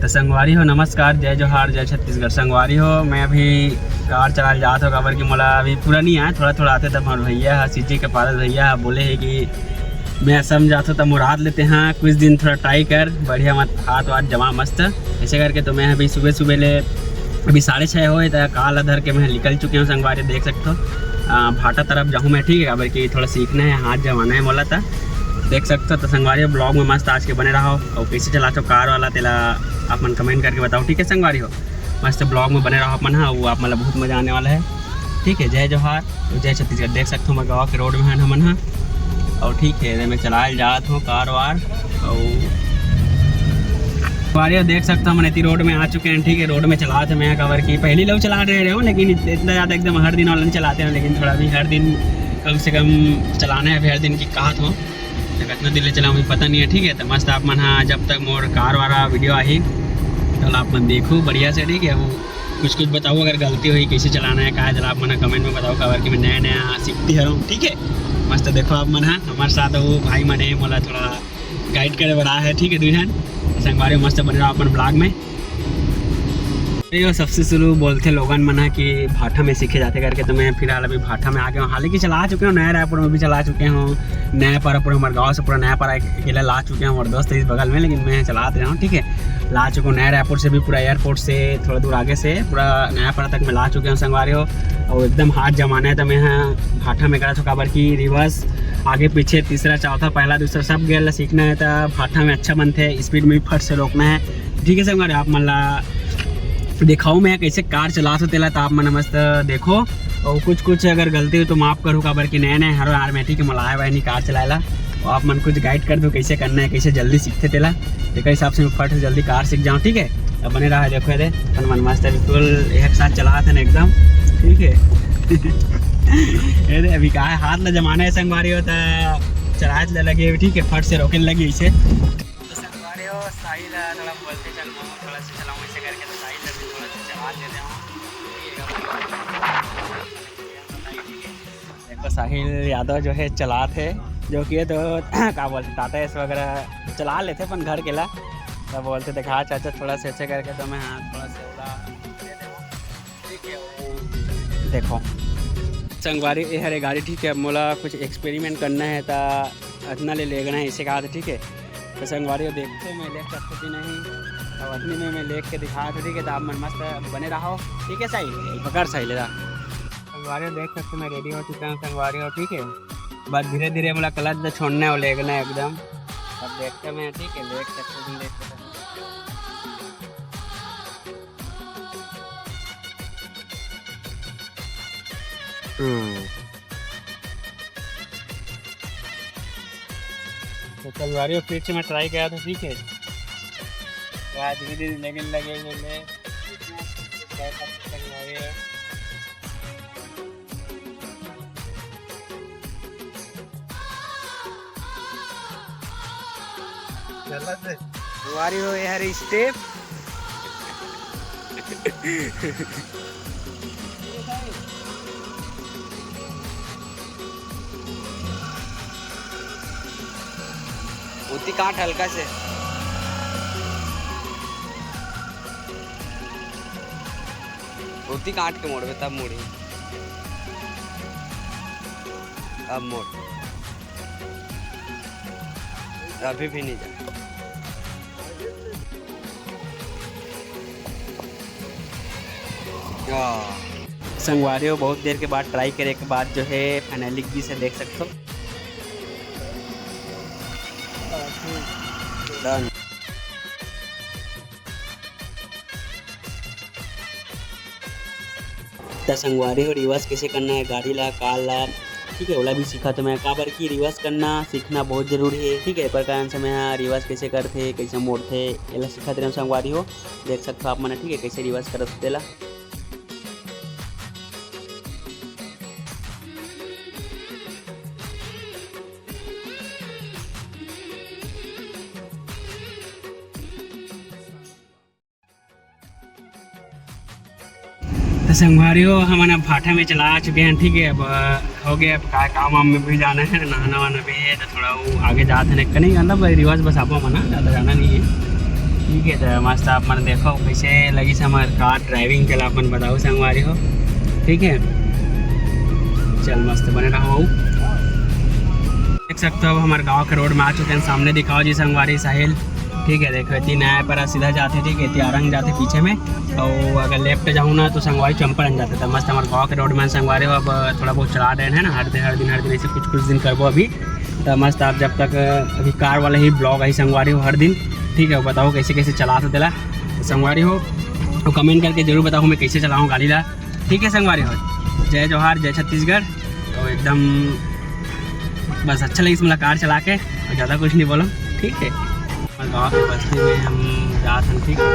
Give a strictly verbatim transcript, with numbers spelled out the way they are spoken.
संगवारी हो, नमस्कार, जय जोहार, जय छत्तीसगढ़। संगवारी हो, मैं अभी कार चलाए जात हो, काबर कि मोला अभी पूरा नहीं आए, थोड़ा थोड़ा आते। तब हमारे भैया है, सीजी के पारस भैया है, बोले है कि मैं असम जात हो, तब मुराद लेते हैं, कुछ दिन थोड़ा ट्राई कर, बढ़िया मत हाथ वाथ जमा मस्त, ऐसे करके। तो मैं अभी सुबह सुबह ले, अभी साढ़े छः होए, तो कार ला धर के मैं निकल चुके हूँ संगवारी, देख सकते हो। आ, भाटा तरफ जाहूँ मैं, ठीक है, काबर कि थोड़ा सीखना है, हाथ जमाना है मोला। त देख सकते हो। तो संगवारी, ब्लॉग में मस्त आज के बने रहो, और कैसे चलाते हो कार वाला, तेला आप मन कमेंट करके बताओ, ठीक है संगवारी हो। मस्त ब्लॉग में बने रहो आप मन हा, वो आप मन ला बहुत मजा आने वाला है, ठीक है। जय जोहार और जय छत्तीसगढ़। देख सकते हो, मैं गाँव के रोड में है हमन हा, और ठीक है, मैं चलाए जात हूँ कार वार। और संगवारी हो, देख सकते हो, हमन इतनी रोड में आ चुके हैं, ठीक है। रोड में चलात है मैं, काबर कि पहली लोग चला रहे हो, लेकिन इत-, इतना ज़्यादा एकदम हर दिन वाला नहीं चलाते हैं, लेकिन थोड़ा भी हर दिन कम से कम चलाना है, अभी हर दिन की कहा था। तो कितना दिन ले चलाऊँ, अभी पता नहीं है, ठीक है। तो मस्त आप मन हा, जब तक मोर कार वाला वीडियो आही, तो आप मन देखो बढ़िया से, ठीक है। वो कुछ कुछ बताओ, अगर गलती हुई, कैसे चलाना है, कहा चला, आप मन कमेंट में बताओ, काबर कि मैं नया नया सीखती हूँ, ठीक है। मस्त देखो आप मन हा, हमारे साथ वो भाई मन है, मोला थोड़ा गाइड करे बर आए है, ठीक है। दुई झन संगवारी, मस्त बने रहो अपन ब्लॉग में। ये सबसे शुरू बोलते लोगन मन ह कि भाठा में सीखे जाते करके, तो मैं फिलहाल अभी भाठा में आ गया हूँ। हालांकि चला चुके हूँ, नया रायपुर में भी चला चुके हूँ, नया पारा पूरा हमारे गाँव से पूरा नया पारा एक अकेला ला चुके हैं, और दोस्त है इस बगल में, लेकिन मैं चला रहा हूँ, ठीक है। ला चुका हूँ नया रायपुर से भी, पूरा एयरपोर्ट से थोड़ा दूर आगे से पूरा नया पारा तक मैं ला चुके हूँ संगवारी हो। और एकदम हाथ जमाना है, तो मैं यहाँ भाठा में करा था, काबर कि रिवर्स आगे पीछे तीसरा चौथा पहला दूसरा सब गियर ला सीखना है, तो भाठा में अच्छा बनते है, स्पीड में भी फट से रोकना है, ठीक है संगवारी। आप मन ला दिखाऊँ मैं कैसे कार चलात हो तेला, तो आप मन मस्त देखो। और कुछ कुछ अगर गलती हो तो माफ करो, काबर कि नया नया हरो यार मैं, ठीक है, मोला आए बाय नहीं कार चलाए ला। और आप मन कुछ गाइड कर दो कैसे करना है, कैसे जल्दी सीखते तेला, तेकर हिसाब से मैं फट से जल्दी कार सीख जाऊँ, ठीक है। अब बने रहा, देखो ये दे, अपन मन मस्त है बिल्कुल, एक साथ चलात है ना एकदम, ठीक है। ये दे, अभी का है, हाथ ला जमाना है संगवारी हो, तो चलाए ला लगे, ठीक है, फट से रोके लगे इसे। तो संगवारी हो, साहिल है, थोड़ा बोलते चल, थोड़ा सा चलाऊँ ऐसे करके, तो साहिल अभी थोड़ा सा चला लेते हैं। देखो, साहिल यादव जो है चलात है, जो कि ये तो का बोलते, टाटा एस वगैरह चला लेते अपन घर के ला। तो बोलते, देखा चाचा, थोड़ा सा ऐसे करके, तो मैं, हाँ, थोड़ा सा उड़ा, ठीक है, वो देखो संगवारी, ये हरे गाड़ी, ठीक है। अब मोला कुछ एक्सपेरिमेंट करना है, ता अतना ले लेगना है इसे कहा था, ठीक है। तो संगवारी, देखते मैं ले सकते कि नहीं, अब अतनी में मैं लेके दिखा था, ठीक है। तो आप मन मस्त बने रहो, ठीक है। सही पकड़, सही ले रहा। संगवारी हो, देख सकते मैं रेडी हो चुका हूँ संगवारी हो, ठीक है। बस धीरे धीरे मोला क्लच तो छोड़ना है, वो लेगना है एकदम। अब देखते मैं, ठीक है, लेग सकते तुम, देख सकते। हम्म। तो संगवारी हो, फिर से मैं ट्राई किया था, ठीक है। तो आज धीरे धीरे लेकिन लगे हुए ले। संगवारी हो, ये हरे स्टेप। उती काट हल्का से, उती काट के मोड़बे तब मुड़ी। अब मोड़, अभी भी नहीं जा। संगवारी हो, बहुत देर के बाद ट्राई करे के बाद जो है फाइनली घिस हे, देख सकते हो। डन। त संगवारी हो, रिवर्स कैसे करना है गाड़ी ला, कार ला, ठीक है, ओला भी सिखात मैं, काबर कि रिवर्स करना सीखना बहुत जरूरी है, ठीक है। एकर कारण से मैं हा रिवर्स कैसे करथे, कैसे मोड़थे, एला सिखात रहेंव संगवारी हो। देख सकत हो आप मन, ठीक है, कैसे रिवर्स करत तेला। तो संगवारी हो, हमन अब भाठा में चला चुके हैं, ठीक है। अब, अ, हो गया, अब का, काम वाम में भी जाना है, नहाना वहाना भी है, तो थोड़ा वो आगे जात है, नहीं, मतलब रिवर्स बस आप मन, ज़्यादा जाना नहीं है। ठीक है, तो मस्त आप मन देखो कैसे लगिस हमर car driving, चला आप मन बताओ संगवारी हो। ठीक है, चल मस्त बने रहो। देख सकते हो, अब हमर गांव के road में आ चुके हैं, सामने दिखाओ जी संगवारी साहिल। ठीक है, देखो, एती नया पारा सीधा जाथे, ठीक है, एती आरंग जाथे पीछे में, और अगर left जाऊँ ना तो संगवारी चंपारण जाथे। तो मस्त हमर गांव के road में संगवारी हो, अब थोड़ा बहुत चला रहे हैं ना, हर दिन, हर दिन, हर दिन ऐसे कुछ कुछ दिन करबो अभी। तो मस्त आप जब तक, अभी car वाला ही vlog है संगवारी हो हर दिन, ठीक है, बताओ कैसे कैसे चलाथो तेला संगवारी हो, तो comment करके जरूर बताओ मैं कैसे चलाऊँ गाड़ी ला। ठीक है संगवारी हो, जय जोहार, जय छत्तीसगढ़। तो एकदम बस अच्छा लगिस मोला car चला के, और ज़्यादा कुछ नहीं बोलो। ठीक है, हमर गाँव के बस्ती में हम जात हन, ठीक है,